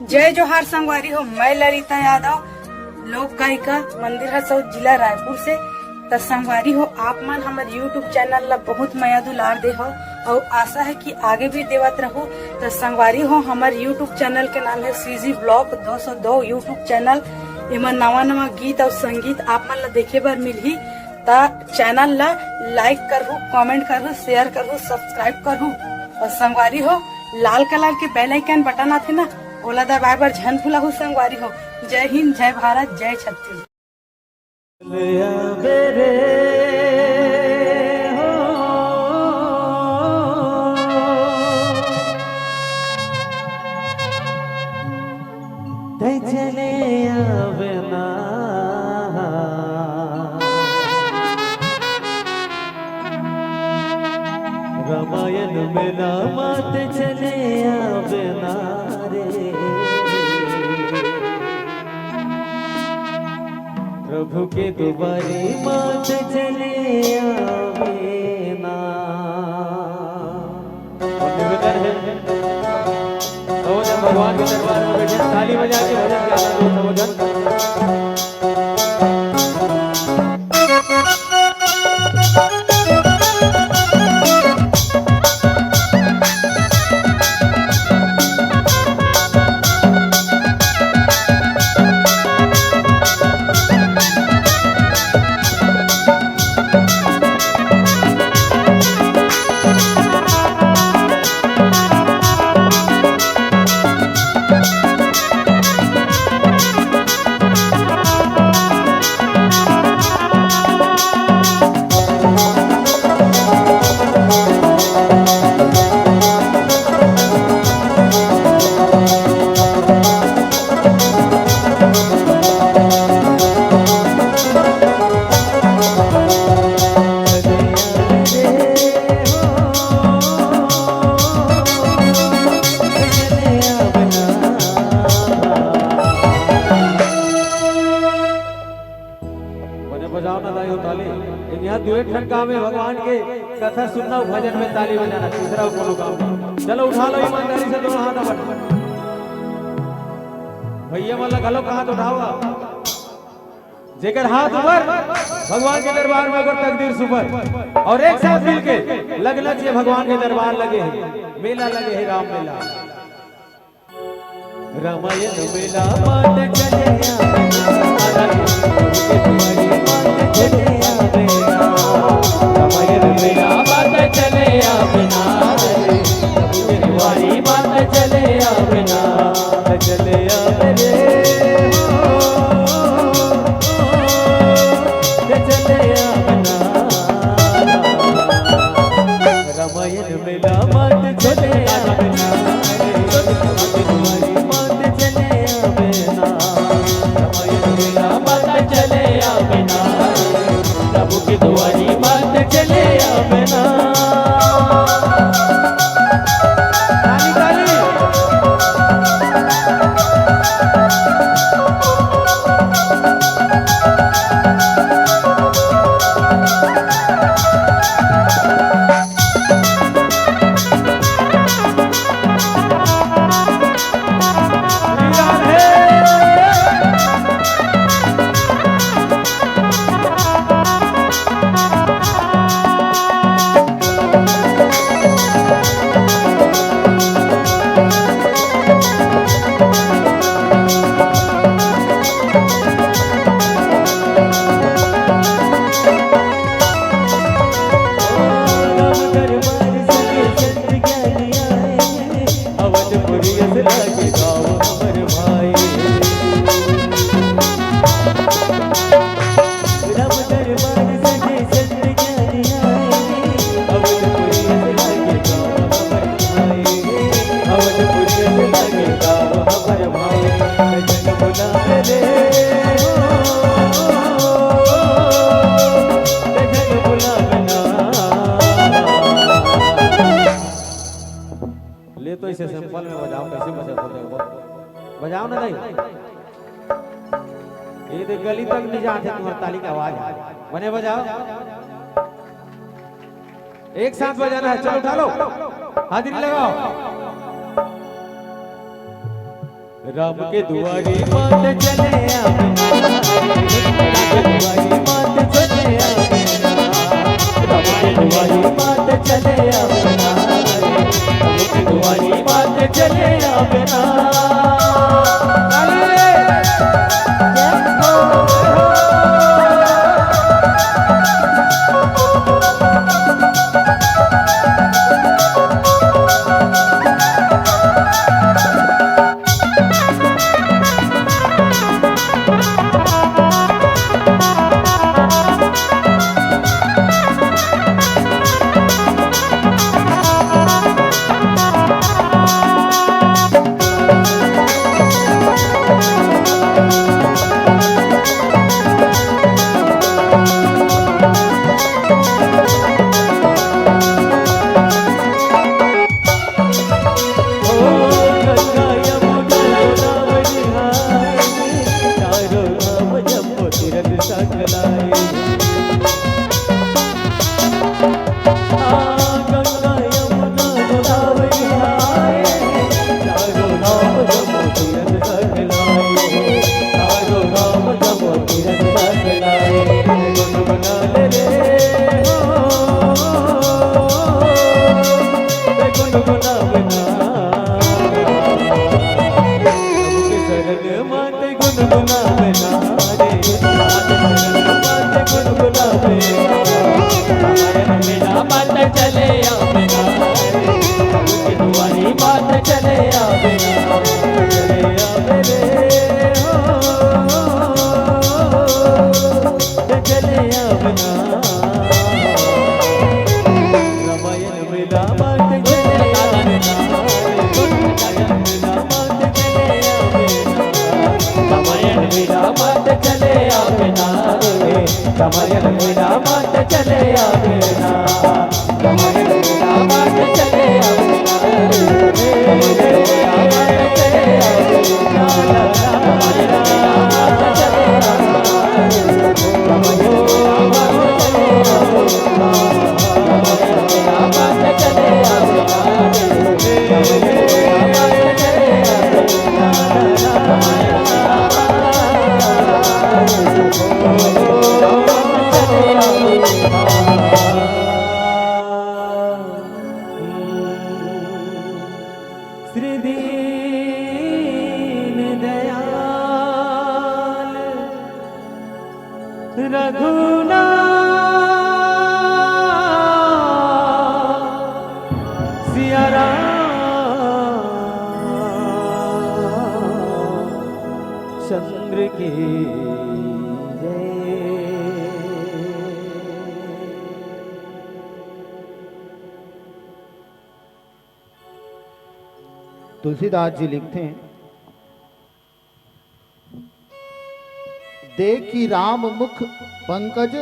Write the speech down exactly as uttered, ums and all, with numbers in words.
जय जोहार संगवारी हो, मैं ललिता यादव, लोक गायिका, मंदिर हसौद, जिला रायपुर से। त संगवारी हो, आप मन हमर YouTube चैनल ला बहुत मया दुलार दे हो, अउ आशा है कि आगे भी देवत रहू। त संगवारी हो, हमर YouTube चैनल के नाम है सीजी ब्लॉग दो सौ दो YouTube चैनल। एमा नवा नवा गीत अउ संगीत आप मन ला देखे बर मिलही। त चैनल ला लाइक करहू, कमेंट करहू, शेयर करहू, सब्सक्राइब करहू। अउ संगवारी हो, लाल कलर के बेल आइकन बटन आथे ना, ओला दबाए बर झन भुलाहू संगवारी हो। जय हिंद, जय भारत, जय छत्तीसगढ़। तै चले आवे ना। रामायण में ना मात चले आवे ना रे। प्रभु के दुआरी मात चले आवे ना। और निवेदन है, सब जन भगवान के दरबार में बैठे, ताली बजा के भजन गाना दो, सब जन। बने बजाओ ना दाई हो ताली। एक यहाँ दुए ठन काम है, भगवान के कथा सुनना, भजन में ताली बजाना, तीसरा कोनो काम नहीं। चलो उठा लो ईमानदारी से दोनों हाथ अपन। भैया मन ला घलो हाथ उठाओ आप। जेकर हाथ ऊपर, भगवान के दरबार में ओकर तकदीर सुपर। और एक साथ मिलके लगना चाहिए, भगवान के दरबार लगे है, मेला लगे है, राम मेला। रामायण मेला मात चले आवे ना, रामायण मेला मात चले आवे ना, रामायण मेला मात चले आवे ना, प्रभु के दुआरी मात चले आवे ना, चले आवे रे, चले आवे ना। रामायण मेला मात चले आवे ना, रामायण मेला मात चले आवे ना, रामायण मेला मात चले आवे ना, प्रभु के दुआरी मात चले आवे ना। ताली, ताली। ले तो इसे सैंपल में बजाओ, कैसे बजत होथे वो? बजाओ ना दाई। ये देख, गली तक नहीं जाथे तुम्हार ताली का आवाज। बने बजाओ, एक साथ बजाना है। चलो उठा लो, हाजिरी लगाओ। राम के दुआरी मात चले आवे ना, राम के दुआरी मात चले आवे ना, राम के दुआरी मात चले आवे ना, राम के दुआरी मात चले आवे ना। श्री दीन दयाल रघुनाथ सिया राम चंद्र की जय। तुलसीदास जी लिखते हैं, देखि राम मुख पंकज